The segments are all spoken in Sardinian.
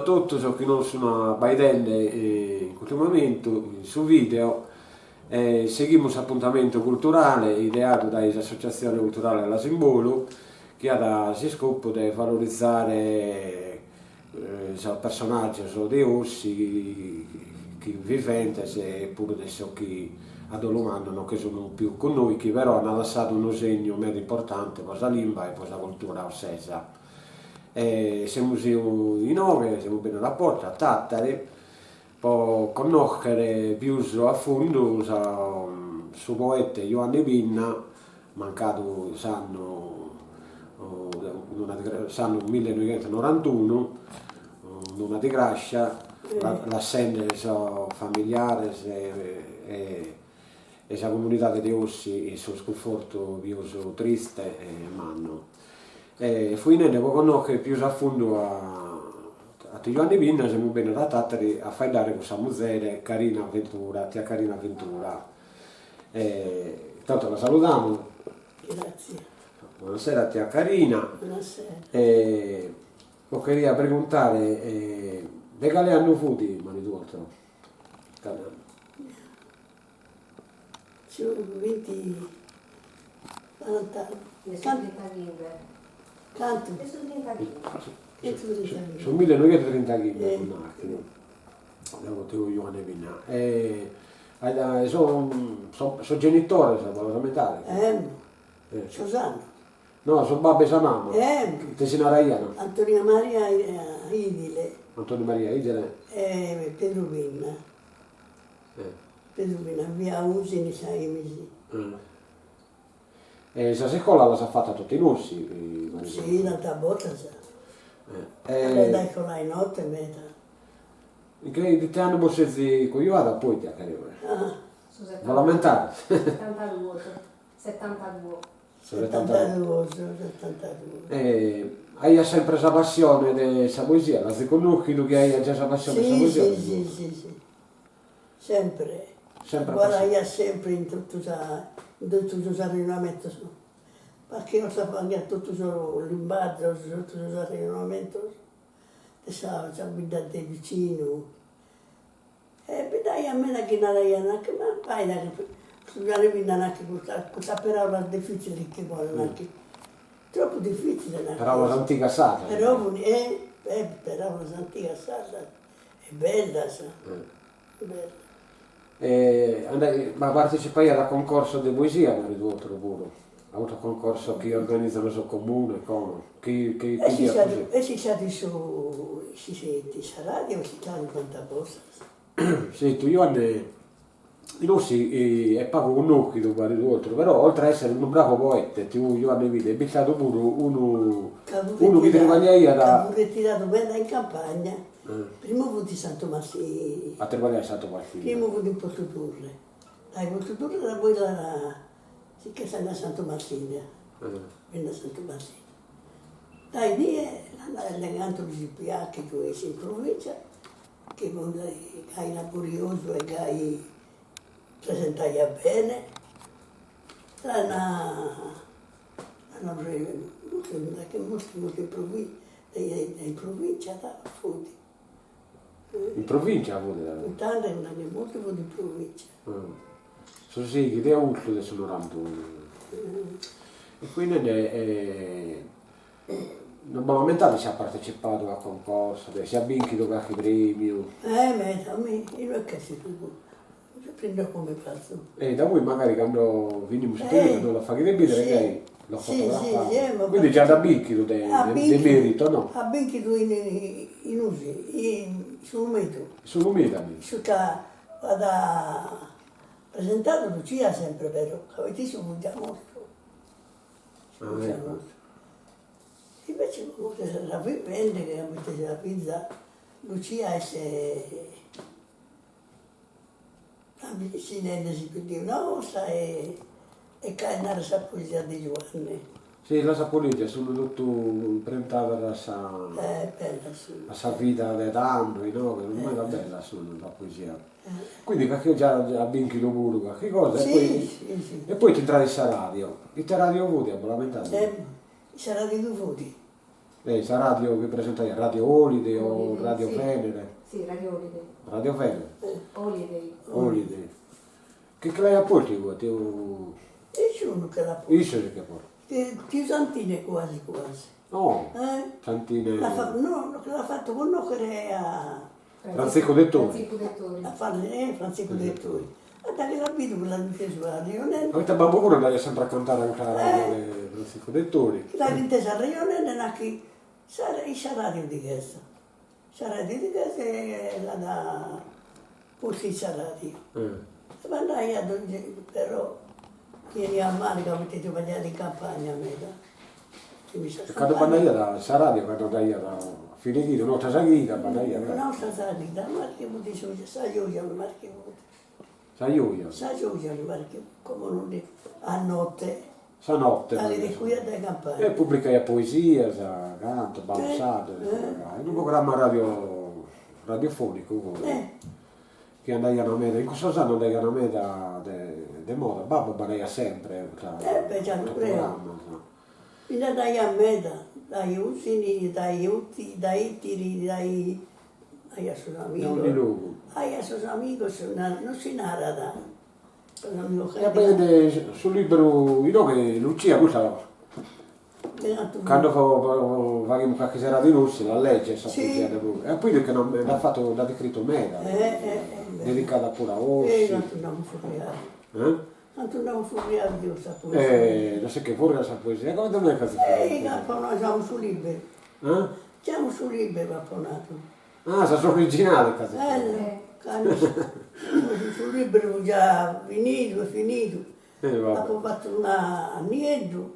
totu sos chi nos sun abbaidende in custu momentu in su video. Sighimus s'apuntamentu culturale ideadu dae s'Associatzione Culturale Alas in Bolu chi at s'iscopu de valorizare sos personàgios de Ossi chi viventes e puru de sos chi a dolu mannu non che sun pius cun nois chi però an lassadu unu segnu meda importante pro sa limba e pro sa cultura ossesa. E semus inoghe, semus bennidos a posta a Tàtari pro connòschere pius a fundu sa su poete Juanne Pinna, mancadu s'annu s'annu millenoighentonorantunu, in una digrascia, lassende sos familiares e e sa comunidade de Ossi in su scunfortu pius triste e mannu. E fui nende pro connòschere pius a fundu a a tiu Juanne Pinna semus bennidos a Tàtari a faeddare cun sa muzere Carina Ventura, tia Carina Ventura. E intantu la saludamus. Grazie. Buonasera tia Carina. Buonasera. E bos cheria preguntare de cale annu fut maridu 'ostru? Cale annu? Su vinti baranta cantu? Su millenoighentotrintachimbe fut nàschidu tiu Juanne Pinna e sos genitores bos los ammentades? Eh, sos annos. No, su babbu e sa mama. Ite si naraian? Antonio Maria Idile. Antonio Maria Idile. E Pedru Pinna. Pedru Pinna fiat Usini sa Imisi. E sas iscolas las at fatas totu in Ossi? Si, tantas bortas. Andaiat a iscola a note meda. In che ite annu bos sezis cojuada poi tia Carina? Bos l'ammentades? Settantaduos, settantaduos. Settantaduos, settantaduos. E aiat sempre sa passione de sa poesia, l'azis connoschidu chi aiat già sa passione de sa poesia? Si, si, si, si. Sempre. Sempre Guardaiat sempre in totu sa in totu sos arrejonamentos, perché issa faghiat totu sos limbazos, totu sos arrejonamentos de sa sa bidda de vicinu e bi nd'aiat meda chi naraian, ma baida su Giuanne Pinna nachi custa custas peraulas diffiziles chi ponet nachi troppu diffizile nachi. Peraulas antigas sardas. Però e peraulas antigas sardas E bellas, bellas. E ma partecipaiat a concorsos de poesia maridu 'ostru puru? A custos concorsos chi organizan sos comunes como, chi chi E si fiat e si fiat su si in sa radio si fiat tantas bortas. Si, tiu Juanne In Ossi est pagu connoschidu maridu 'ostru, però oltre a essere unu bravu poete, tiu Juanne Pinna est bistadu puru unu unu chi tribagliaiat. Ca fut retiradu meda in campagna, primu fut in Santu Martinu. A tribagliare in Santu Martinu. Primu fut in Portu Turre, dae Portu Turre da poi l'at si ch'est andadu a Santu Martinu, bennit a Santu Martinu. Dae inie l'ant cantu lis piaghet in provincia Chi fut gai laboriosu e gai presentaiat bene, l'an l'an in provincia fut. In provincia fut? Tando mortu fut in provincia. Su seighi de austu de su norantunu. E fui nende Non bos l'ammentades si at partecipadu a concorsos, si at binchidu carchi premiu? Eh meda, mi, inue ch'est su prendo come fatzu. E da poi magari cando finimus s'intervista nos la faghides bidere gai los fotografamus. Quindi già nd'at binchidu de de merito no? At binchidu in in Usi, in su Lumedu. Su Lumedu at binchidu. Su ca at presentadu Lucia sempre però, ca poita issu fut già mortu. Invece sa vivende che poita sa fiza Lucia est avvicinendesi pius de una 'orta e e narat sa poesia de Giuanne. Si las apo lìgias, sun totu imprentadas a sa a sa vida de tando inoghe, sun meda bellas sun sa poesia. Quindi carchi già at binchidu puru carchi cosa e poi e poi est intradu in sa radio. Ite radio fut, bos l'ammentades? Sa radio ue fut? E sa radio chi presentaiat, Radio Holiday o Radio Venere? Si, Radio Holiday. Radio Venere? Holiday. Holiday. Chi che l'aiat postu igue, tiu. Issu non che l'at postu. Issu si che postu. Tiu Santine quasi quasi. Oh, Santine. No, che l'at fatu connoscere a. Frantziscu Dettori. Frantziscu Dettori. A Frantziscu Dettori. E daghi l'at bidu chi l'at intesu arrejonende. Poita babbu puru andaiat sempre a cantare a cussa radio de Frantziscu Dettori. Chi l'at intesu arrejonende nachi in sa radio ti cherzo. Sa radio ti cherzo e l'at postu in sa radio. E b'andaiat donzi però chi 'eniat male ca poita tribagliaiat in campagna meda. E cando b'andaiat sa radio cando andaiat a fine chida, una 'orta sa chida b'andaiat. Una 'orta sa chida, ma chi fut sa gioja mi paret chi fut. Sa gioja? Sa gioja mi paret chi como non ndi a notte. Sa notte. Daghi recuiat dae campagna. E pubblicaiat poesias, cantos, ballos sardos, unu programma radio radiofonicu chi andaiat meda, in cussos annos andaiat meda de moda, babbu b'andaiat sempre a custos programmas. Bi nd'andaiat meda, dae Usini, dae Uti, dae Itiri, dae aiat sos amigos. De ogni logu. Aiat sos amigos, non si narat, sos amigos E bende su liberu inoghe Lucia custa cando faghimus carchi serada in Ossi la legget sa poesia de e apo 'idu chi nd'at fatu nd'at iscritu meda dedicada puru a Ossi. E cantu nd'amus furriadu. Cantu nd'amus furriadu de custa poesia. E non si che furriat sa poesia, comente mai ch'azis furriadu? E apo nau giamus su liberu. Giamus su liberu apo nadu. Ah, sas originales ch'azis furriadu. Cando su liberu già finidu est finidu. Apo fatu una a Nieddu,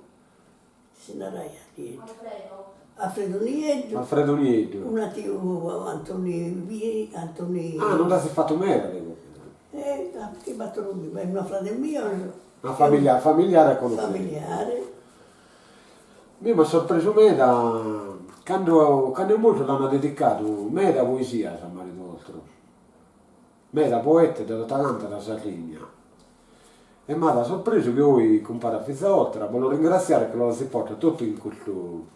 si naraiat Nieddu. Alfredo. Alfredo Nieddu. Alfredo Nieddu. Una tiu Antoni Antoni. Ah, non nd'azis fatu meda de copia. Eh, chi battor una frade mio. Ma familiare, familiare connoschende. Familiare. Mi m'at sorpresu meda cando cando est mortu l'an dedicadu meda poesias a maridu 'ostru. Meda poetes de tota canta sa Sardigna. E m'at sorpresu chi oi cumparet fiza 'ostra, bos lu ringratziare chi lu azis postu totu in custu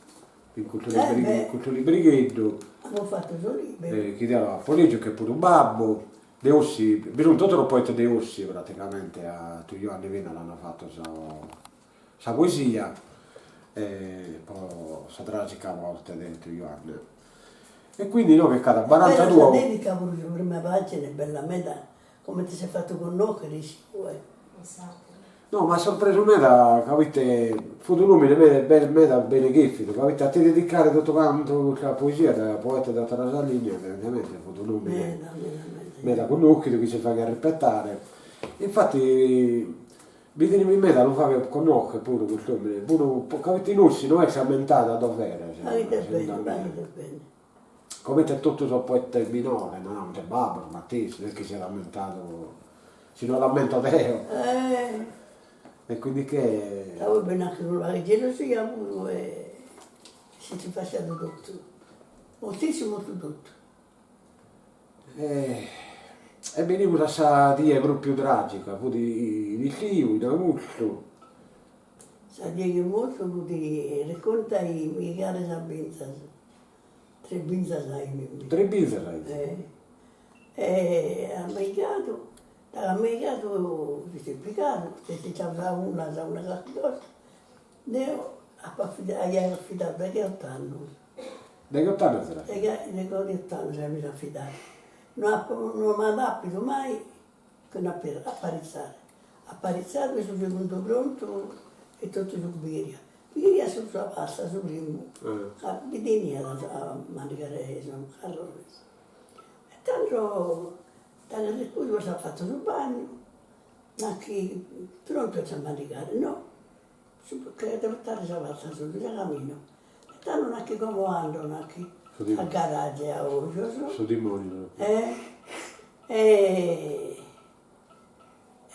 in custu in custu librigheddu. Amus fatu su liberu. Chi deo apo lìgiu che puru babbu, de Ossi, bi sunt totu sos poetes de Ossi praticamente a tiu Juanne Pinna l'an fatu sa sa poesia po sa tragica morte de tiu Juanne. E quindi inoghe ch'at barantaduos. Bella sa dedica puru sa prima pagina est bella meda Comente s'est fatu connòschere issu eh. No, m'at sorpresu meda ca poite fut un'omine meda meda bene chèfidu, ca poite a ti dedicare totu cantu custa poesia de poeta de tota sa Sardigna evidentemente fut un'omine Meda, meda, meda. meda connòschidu chi si faghiat rispetare. Infati bi tenimus meda a lu fagher connòschere puru cust'omine, puru ca poite in Ossi no est ammentadu a dovere, Faghide segundu bene, a mie. faghide bene. Comente totu sos poetes minores, no, de babbu matessi, no est chi siat ammentadu, si no l'ammento deo. E quindi che. Ca poi b'est anche unu pagu 'e gelosia puru e si est fasciadu totu, moltissimu mortu totu. E benimus a sa die propriu tragica, fut in istiu, in austu. Sa die chi est mortu fut reconta a meigare sas binzas. Tres binzas aimis. Tres binzas aimis. E at meigadu, at meigadu, s'est pigadu, s'est echadu sa una, sa una carchi cosa, deo apo aia afidadu degheot'annos. Degheot'annos era? Degheot'annos aimis afidadu. No apo no m'at apidu mai chena aparitzare. Aparitzadu su segundu prontu e totu su chi cheriat. Bi cheriat su sa pasta su primu, ca bi teniat a mandigare sos macarrones. E tando daghi recuidu s'at fatu su bagnu, nachi prontu est a mandigare, no, cheria portare sa pasta su già camino. E tando nachi como ando, nachi a garage a Ojos. Su dimoniu. E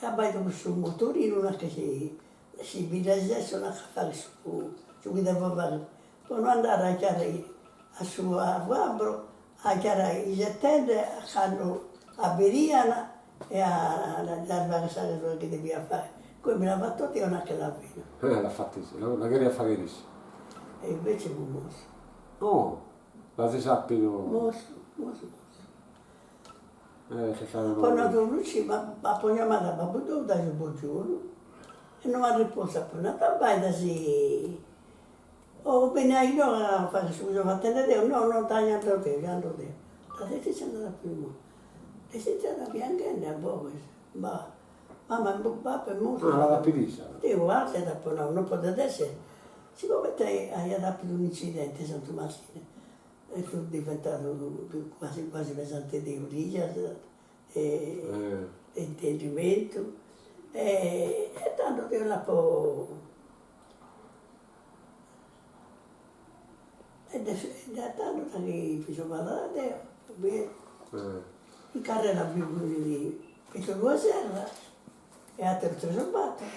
abbaido cussu motorinu nachi si si bi resesso nachi a fagher su su chi devo fagher, po no andare a giare a su a Fabro a giare isettende a cando aberian e a ddas fagher sa cosa chi devia fagher, poi mi la fatto deo nachi la fino. L'at fata issa, la cheriat fagher issa. E invece fut mortu. Oh, l'azis àpidu. Mortu, mortu, mortu. Apo nadu Luci, ma apo giamadu a babbu tou dae su Boggiolu e no m'at rispostu, apo nadu abbaida si o beni a inoghe a fagher su chi so fatende deo, no no dai ando deo, già ando deo. Dai est andada pius male, est intrada pianghende a boghes, ma mama babbu est mortu. Ah l'at apidu issa. Deo alzati apo nadu, non podet esser, sigomente aiat apidu un'incidente Santu Martine E fut diventadu quasi quasi pesante de orijas e de intendimentu e tando deo l'apo e dae tando daghi mi so falat deo in carrera bi fut Pietro Serra e ateros tres o bator,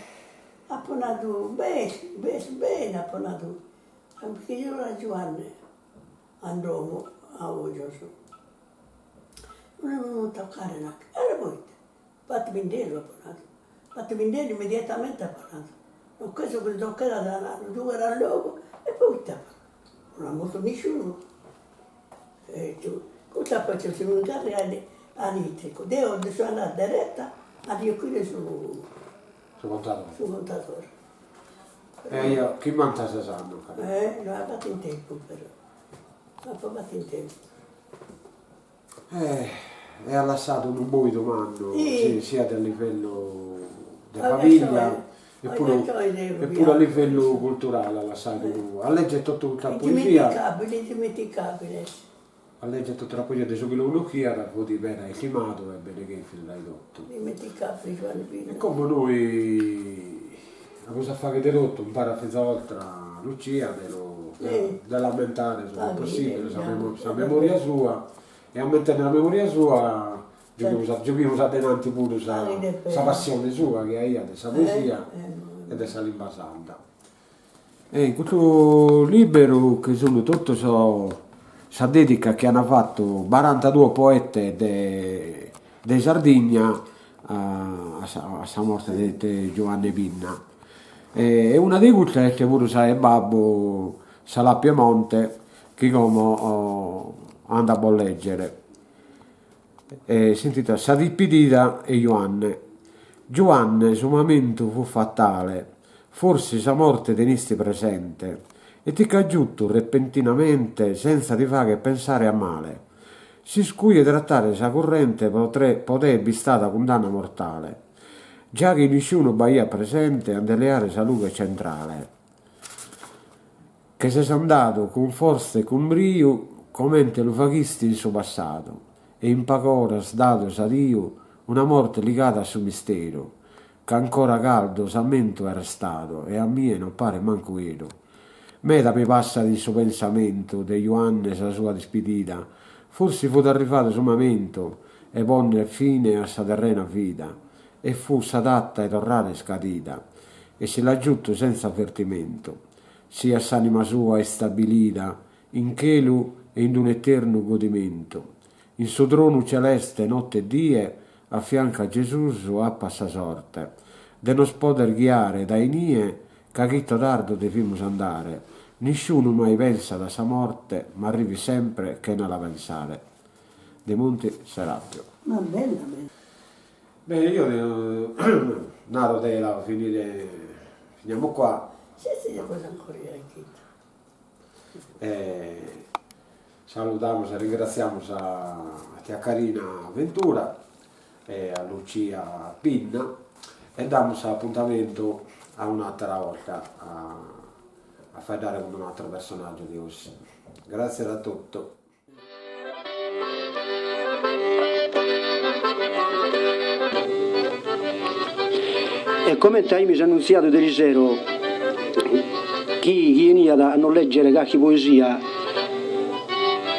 apo nadu beh beh bene apo nadu Chi a Giuanne a domo a ojos non lu toccare nachi, e poite, fatimindelu apo nadu, fatimindelu immediatamente apo nadu, non cherzo chi lu tocchedas a lu giugher a logu, e poite apo nadu, non at mortu nisciunu, e custu apo si fut incarrigadu elettricu, deo so andada deretta a li 'occhire su Su contadore. Su contadore. E aiat chimbantases annos. Eh, no apo fatu in tempus però, no apo fatu in tempus. Eh, e at lassadu unu bòidu mannu, siat a livellu de famiglia e puru e puru a livellu culturale at lassadu unu, a leggere totu custa poesia. Indimenticabile, indimenticabile. A leggere totu sa poesia de su chi lu connoschiat fut bene istimadu e bene chèrfidu dae totu. Indimenticabile Giuanne Pinna. E como nois amus a fagher de totu umpare a fiza 'ostra Lucia de lu de l'ammentare su prus possibile sa sa memoria sua e ammentende sa memoria sua giughimus giughimus a denanti puru sa sa passione sua chi aiat de sa poesia e de sa limba sarda. E in custu liberu che sun totu sos sa dedica chi an fatu barantaduos poetes de de Sardigna a sa a sa morte de de Giuanne Pinna. E una de custas est puru sa 'e babbu Salà Piemonte chi como ando a bos leggere. E s'intitolat Sa dispidida 'e Juanne. Giuanne su mamentu fut fatale, forsi sa morte tenisti presente, e ti ch'at giutu repentinamente senza ti fagher pensare a male. S'iscuja 'e tratare sa currente pro pro te est bistada cundanna mortale, già chi nisciunu b'aiat presente a nde leare sa lughe centrale. Che ses andadu cun fortza e cun briu comente lu faghisti in su passadu e in pag'ora as dadu s'adiu una morte ligada a su misteru ca ancora caldu s'ammentu est restadu e a mie non paret mancu 'eru. Meda mi passat in su pensamentu de Juanne sa sua dispidida forsi fut arrivadu su mamentu 'e ponner fine a sa terrena vida e fut sa data 'e torrare iscadida e si l'at giutu senza avvertimentu Siat s'anima sua istabilida in chelu e in d'un'eternu godimentu, in su tronu celeste notte e die a fiancu a Gesùs apat sa sorte de nos poder ghiare dae inie ca chito tardu devimus andare, nisciunu mai pensat a sa morte ma arrivit sempre chena la pensare. De Monti Serapio. Ma bella bella. Bene io naro de la finire finiamo qua. Sì sì cosa ancora ischit. E saludamus e ringratziamus a tia Carina Ventura e a Lucia Pinna e damus s'apuntamentu a un'atera 'orta a a faeddare cun un'ateru personaggiu de Ossi. Gratzias a totu. E comente aimis annuntziadu derisero chi chi 'eniat a nos lègere carchi poesia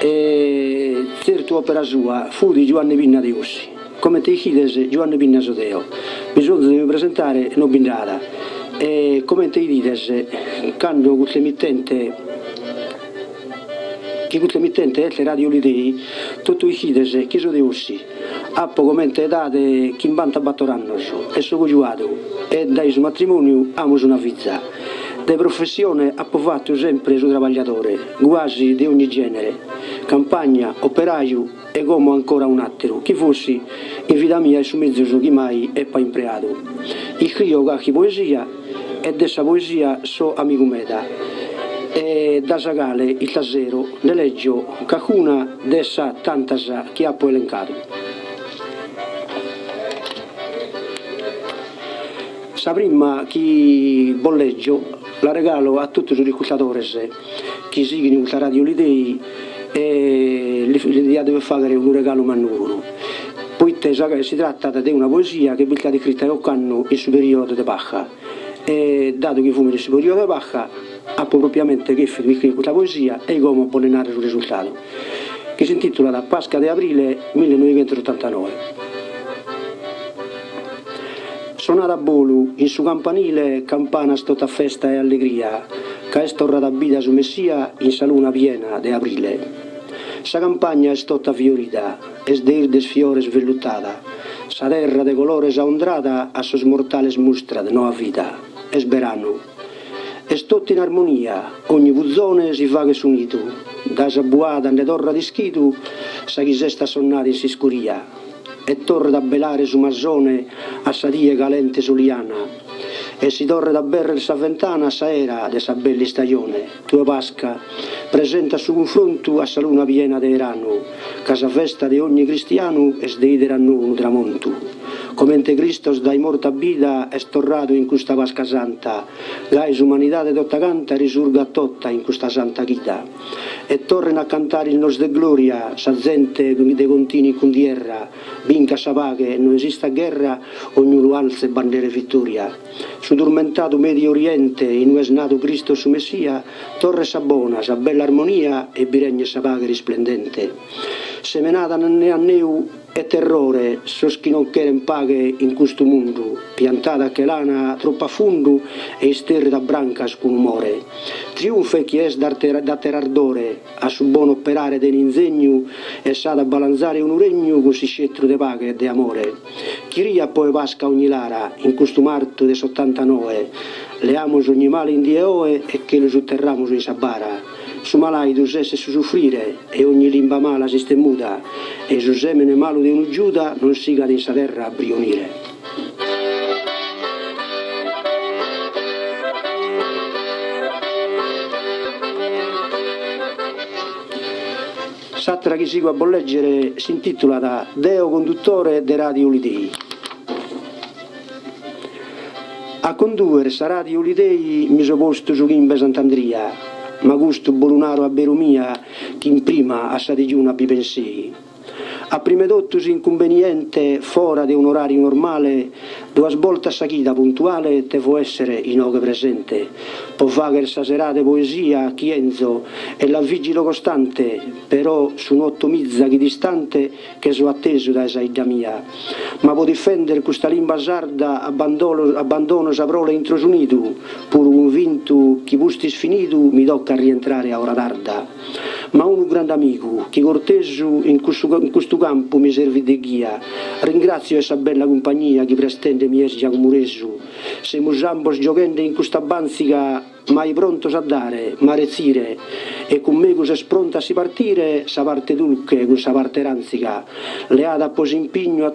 e tzertu òpera sua fut Giuanne Pinna de Ossi. Comente ischides Giuanne Pinna so deo, bisonzu de mi presentare no bi nd'at e comente 'idides cando custa emittente Chi custa emittente est Radio Olidei, totu ischides chi so de Ossi. Apo comente edade chimbantabator annos e so cojuadu e dae su matrimoniu amus una fiza. De professione apo fatu sempre su trabagliadore, guasi de ogni genere, campagna, operaju e como ancora un'ateru, chi fossi in vida mia est su mezus chi mai epa impreadu. Iscrio calchi poesia e de sa poesia so amigu meda e da sa cale istasero nde leggio calcuna de sas tantas chi apo elencadu. Sa prima chi bos leggio la regalo a totu sos iscurtadores chi sighin custa Radio Olidei e lis dia dever fagher unu regalu mannu puru, poite si tratat de una poesia chi est bistada iscrita ocannu in su periodu de Pasca e dadu chi fumus in su periodu de Pasca apo propriamente cheffidu iscrier custa poesia e como bos nde naro su resultadu chi s'intitulat Pasca de abrile millenoighentosotantanoe. Sonat a bolu in su campanile campanas totu a festa e allegria ca est torradu a bida su Messia in sa luna piena de abrile. Sa campagna est tota fiorida est de 'irdes fiores vellutada sa terra de colores aundrada a sos mortales mustrat noa vida. Est beranu. Est totu in armonia, ogni puzone si faghet su nidu, da sa buada nde torrat ischidu sa chi s'est assonnada in s'iscuria. E torret a belare su masone a sa die calente soliana e si torret a aberrer sa ventana a s'aera de sa bella istajone. Tue Pasca, presenta su cunfrontu a sa luna piena de 'eranu, ca sa festa de ogni cristianu est de 'ider a nou unu tramontu. Comente Cristos dae morte a bida est torradu in custa Pasca Santa, gai s'umanidade tota canta risurgat tota in custa Santa Chida. E torren a cantare innos de gloria sa zente de continu in cundierra, bincat sa paghe e no esistat gherra, ognunu alzet bandera 'e vittoria. Su turmentadu Mediu Oriente inue est nadu Cristos su Messia, torret sa bona, sa bella armonia e bi regnet sa paghe risplendente. Semenat anneu E terrore sos chi non cheren paghe in custu mundu, piantada che l'ana troppu a fundu e isterrida brancas cun umore. Triunfet chie est d'ater'ardore, a su bonu operare den inzegnu e s'at a balanzare unu regnu cun s'iscetru de paghe e de amore. Chi riat poi Pasca ogni lara in custu martu de s'ottantanoe, leamus ogni male in die oe e che lu sutterramus in sa bara. Su malaidu sesset su sufrire e ogni limba mala s'istet muda e su semene malu de unu Giuda non sigat in sa terra a brionire. S'àtera chi sigo a bos lègere s'intìtulat Deo condutore de Ràdiu Olidei. A condùere sa Ràdiu Olidei mi so postu su chimbe 'e Sant'Andria, ma custu bo lu naro a beru mia chi in prima a sa digiuna bi pensei. A prima 'e totu s'incumbeniente fora de un'oràriu normale, duas boltas sa chida puntuale tevo èssere inoghe presente po fagher sa serada 'e poesia chi 'enzo e la vigilo costante, però sun ottomiza chi distante che so atesu dae sa 'idda mia. Ma po difender custa limba sarda abbandono sa prole intro su nidu, puru cunvintu chi pustis finidu mi tocat rientrare a ora tarda. Ma unu grande amigu chi cortesu in custu campu mi servit de ghia, ringrazio 'e sa bella cumpagnia chi prestende mi est Giacomo Resu. Semus ambos gioghende in custa bantziga Mai prontos a dare, ma retzire, e cun megus est pronta a si partire sa parte dulche cun sa parte rantziga. Leadu apo s'impignu a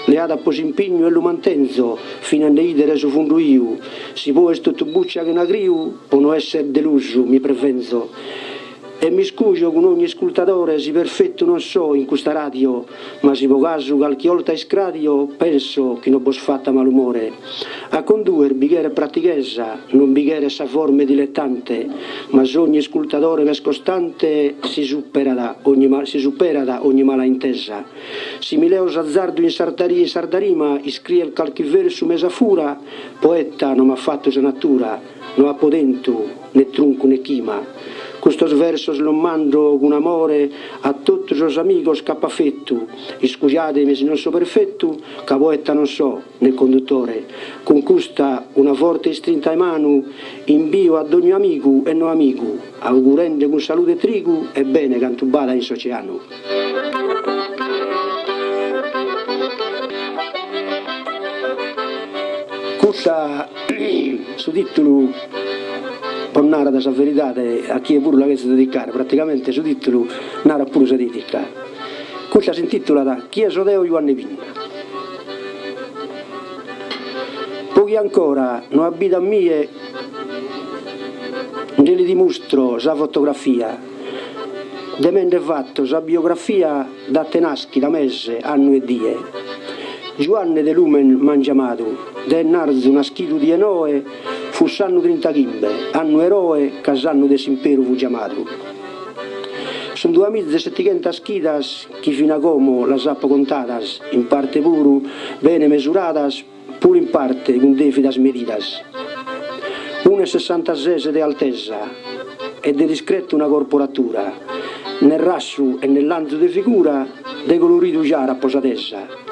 Leadu apo s'impignu e lu mantenzo fin'a nde 'idere su fundu 'iu. Si poi est totu buccia chena criu, po no esser delusu mi prevenzo. E m'iscujo cun ogni iscultadore si perfettu non so in custa radio, ma si po casu calchi 'olta iscradio penso chi no bos fatta malumore. A conduer bi cheret pratighesa, non bi cheret sa forma 'e dilettante, ma s'ogni iscultadore m'est costante si superat ogni si superat ogni mala intesa. Si mi leo s'azzardu in in sarda rima iscrier calchi versu mesu a fura, poeta no m'at fattu sa natura, No apo tentu ne truncu ne chima. Custos versos los mando cun amore a totu sos amigos ch'apo afetu. Iscujademi si non so perfetu, ca poeta non so, ne condutore. Cun custa una forte istrinta 'e manu imbio a dogni amigu e no amigu, augurende cun salude trigu e bene cantu b'at in s'oceanu. Custa, su tìtulu. Po nàrrere sa veridade a chie puru la cherzo dedicare, praticamente su tìtulu narat puru sa dedica. Custa s'intìtulat Chie so deo Juanne Pinna. Po chie ancora no at bidu a mie nde li dimustro sa fotografia, de me nde fatto sa biografia data 'e naschida, mese, annu e die. Giuanne de lumen m'an giamadu, de 'ennarzu naschidu die noe, fut s'annu trintachimbe, annu eroe ca s'annu de s'imperu fut giamadu. Sun duamiza e setighentas chidas chi fin'a como las apo contadas, in parte puru bene mesuradas, puru in parte cun dèvidas medidas. Unu e sessantases de altesa e de discreta una corporatura, ne rassu e ne lanzu de figura, de coloridu giaru apo sa tesa.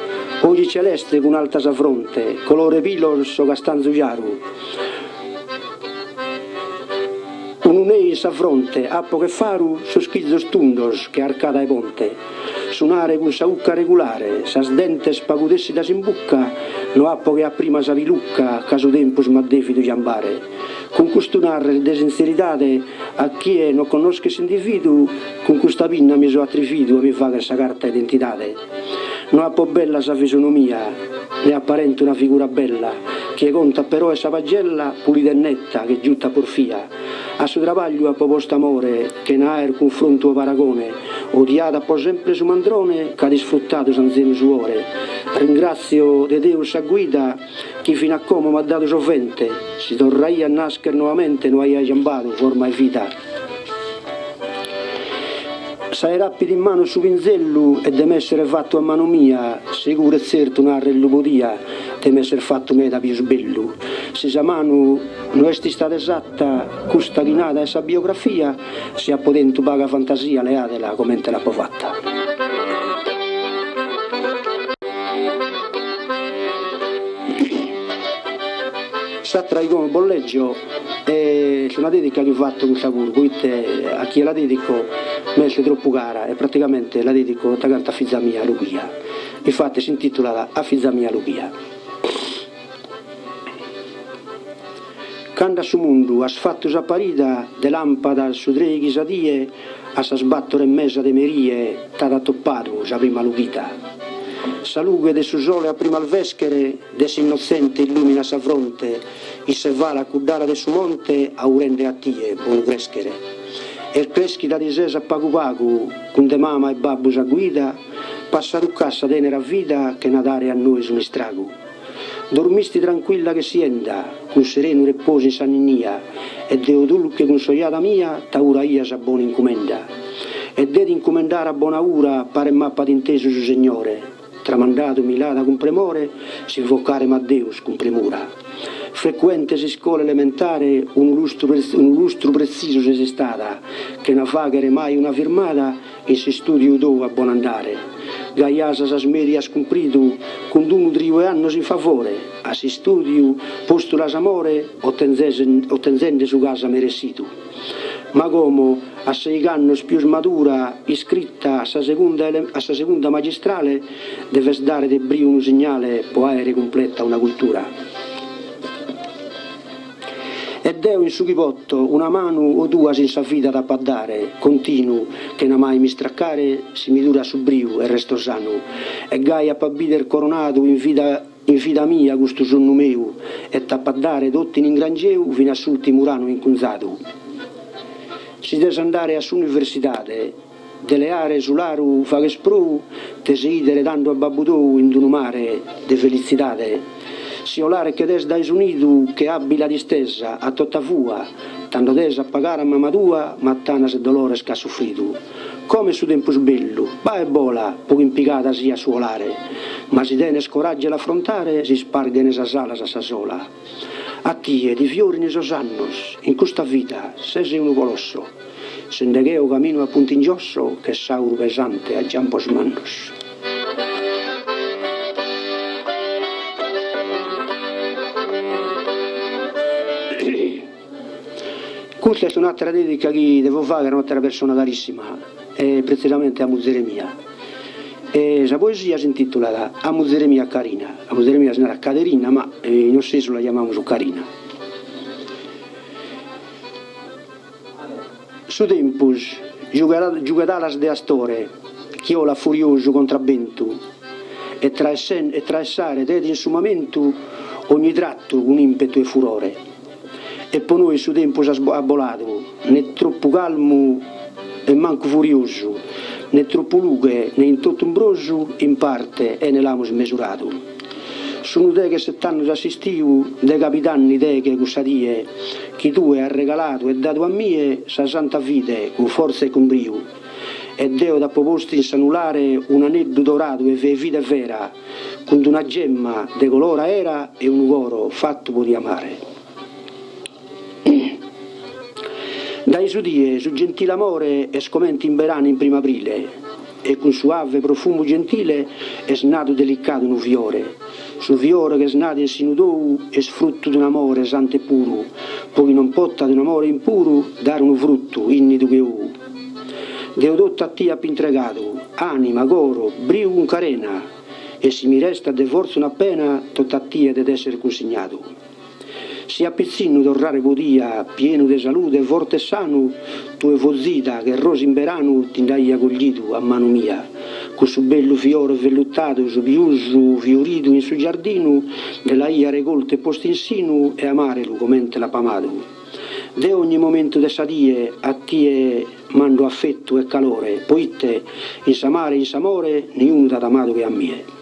Oji celeste cun alta sa fronte, colore 'e pilos so castanzu giaru. Unu neu in sa fronte apo che faru, sos chizos tundos che arcada 'e ponte. Su nare cun sa 'ucca regulare, sas dentes pagu tessidas in bucca, no apo che a prima sa pilucca ca su tempus m'at devidu giambare. Cun custu narrer de sintzeridade a chie no connoschet s'individuu, cun custa pinna mi so atrividu a mi fagher sa carta 'e identidade. No apo bella sa fisonomia, ne aparento una figura bella, chie contat però est sa pagella, pulida e netta che giuta a porfia. A su trabagliu apo postu amore, chena aer cunfrontu o paragone, odiadu apo sempre su mandrone ch'at isfruttadu s'anzenu suore. Ringratzio de Deus sa guida chi fin'a como m'at dadu sovente, si torraia a nascher noamente no aia giambadu forma 'e vida. S'aer apidu in manu su pinzellu e de m'essere fattu a manu mia, seguru e tzertu narrer lu podia de m'esser fattu meda pius bellu. Si sa manu no est istada esatta, custa chi nada est sa biografia, si apo tentu paga fantasia leadela comente l'apo fatta. S'atra chi como bos leggio est una dedica chi fatto custa puru, poite a chie la dedico m'est troppu cara e praticamente la dedico tota canta a fiza mia Lughia, infatti s'intitulat A fiza mia Lughia. Cando a su mundu as fattu s'apparida de lampadas su treighi sa die a sas battor e mesa de merie t'at atoppadu sa prima lughida. Sa lughe de su sole a prima alveschere De s'innotzente illumina sa fronte, isse falat cudd'ala de su monte augurende a tie bonu creschere. E creschida ti ses a pagu pagu cun de mama e babbu sa guida, passadu ch'as sa tenera vida chena dare a nois un'istragu. Dormisti tranquilla che sienda, cun serenu reposu in sa ninnia, e deo dulche cun s'ojada mia t'auguraia sa bona incumenda. E de t'incumendare a bona ura paret m'apat intesu su Segnore. Tramandadu mi l'at cun premore, s'invocare m'at Deus cun premura. Frecuente s'iscola elementare, unu lustru unu lustru pretzisu ses istada, chena fàghere mai una firmada, in s'istùdiu tou a bon'andare. Gai as sas mèdias cumpridu, cun d'unu triu 'e annos in favore, a s'istùdiu postu l'as amore, otenzende su ch'as meressidu. Ma como, a seigh'annos pius madura, iscritta a sa segunda a sa segunda magistrale, deves dare de briu unu signale po aere cumpleta una cultura. E deo in su chi poto una manu o duas in sa vida t'apo a dare, continu, chena mai m'istraccare, si mi durat su briu e resto sanu. E gai apo a bider coronadu in vida In vida mia custu sonnu meu e t'apo a dare totu in ingrangeu fin'a s'ultimu ranu incunzadu. Si des andare a s'universidade, de leare su laru faghes prou, tes 'idere tando a babbu tou in d'unu mare de felitzidade. Si 'olare che des dae su nidu che abila distesa a tota fua, tando des a pagare a mama tua matanas e dolores ch'at sufridu. Como est su tempus bellu, bae e bola, po ch'in pigada siat su 'olare, ma si tenes coraggiu 'e l'afrontare s'isparghene sas alas a sa sola. A tie ti fiorin sos annos, in custa vida ses unu colosso, sende ch'eo camino a punta in giosso che sauru pesante a giampos mannos. Custa est un'àtera dèdica chi devo fàghere a un'àtera persona carissima, e pretzisamente a muzere mia. E sa poesia s'intìtulat A muzere mia Carina. A muzere mia si narat Caderina, ma in Ossesu la giamamus Carina. Su tempus giughet alas de astore chi 'olat furiosu contr'a bentu e traessare det in su mamentu ogni trattu cun impetu e furore. E po nois su tempus at boladu ne troppu calmu e mancu furiosu, ne troppu lughe ne in totu umbrosu in parte 'ene l'amus mesuradu. Sunu deghesett'annos a s'istiu de cabidanni deghe cussa die chi tue as regaladu e dadu a mie sa santa fide cun fortza e cun briu e deo t'apo postu in s'anulare un'aneddu doradu 'e fide vera cun d'una gemma de colore aera e unu coro fattu po ti amare. Dae su die su gentile amore est comente in beranu in prim'abrile e cun suave profumu gentile est nadu delicadu unu fiore. Su fiore ch'est nadu in sinu tou est fruttu d'un'amore santu e puru, po chi non potat un'amore impuru dare unu fruttu innidu che ou. Deo totu a tie ap'intregadu, anima, coro, briu cun carena, e si mi restat de fortza un'apena totu a tie det esser cunsignadu. Si a pitzinnu torrare podia, pienu de salude, forte e sanu, tue fozida che rosa in beranu ti nd'aia coglidu a manu mia, cussu bellu fiore vellutadu su pius fioridu in su giardinu, nde l'aia regoltu e postu in sinu e amàrelu comente l'ap'amadu. Deo ogni momentu de sa die a tie mando afetu e calore, poite in s'amare e in s'amore niunu t'at amadu che a mie.